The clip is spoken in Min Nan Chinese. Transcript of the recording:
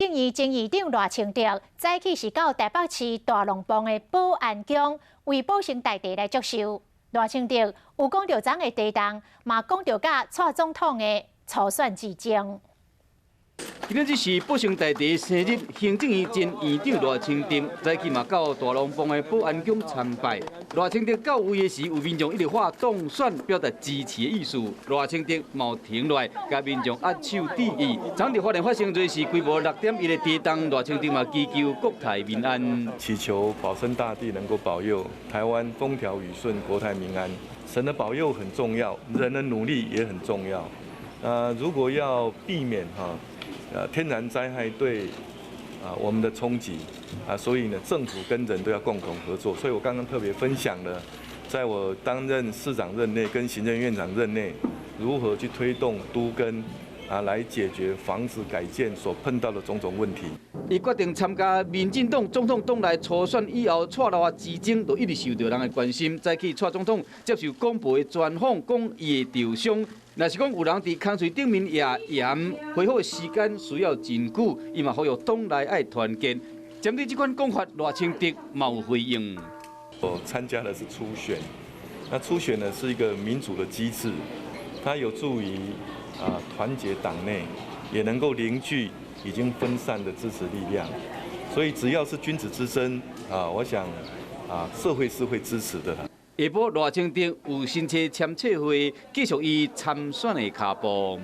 政院前院長賴清德早起是到台北市大龍峒的保安宮為保生大帝來祝壽。賴清德有講著昨昏的地動，嘛講著佮蔡總統的初選之爭。今仔日是保生大帝生日，行政院前院長賴清德早起嘛到大龍峒的保安宮參拜。賴清德到位的時，有民眾一直喊當選，表達支持的意思。賴清德嘛停落來，共民眾握手致意。昨日花蓮發生芮氏規模6.1的地動，賴清德嘛祈求國泰民安，祈求保生大帝能夠保佑台灣風調雨順、國泰民安。神的保佑很重要，人的努力也很重要。如果要避免哈，天然災害對我們的衝擊啊，所以呢，政府跟人都要共同合作。所以我剛剛特別分享了，在我擔任市長任內跟行政院長任內，如何去推動都更啊，來解決房子改建所碰到的種種問題。伊決定參加民進黨總統黨內初選以後，蔡賴之爭就一直受到人的關心。早起蔡總統接受廣播的專訪，講伊會受傷。若是講有人佇空喙頂面壓鹽，恢復的時間需要真久。伊嘛呼籲黨內愛團結。針對這款講法，賴清德嘛有回應。我參加的是初選，那初選呢是一個民主的機制，它有助於團結黨內，也能夠凝聚已經分散的支持力量。所以只要是君子之爭啊，我想社會是會支持的。下晡賴清德有新車簽冊會，繼續伊參選的跤步。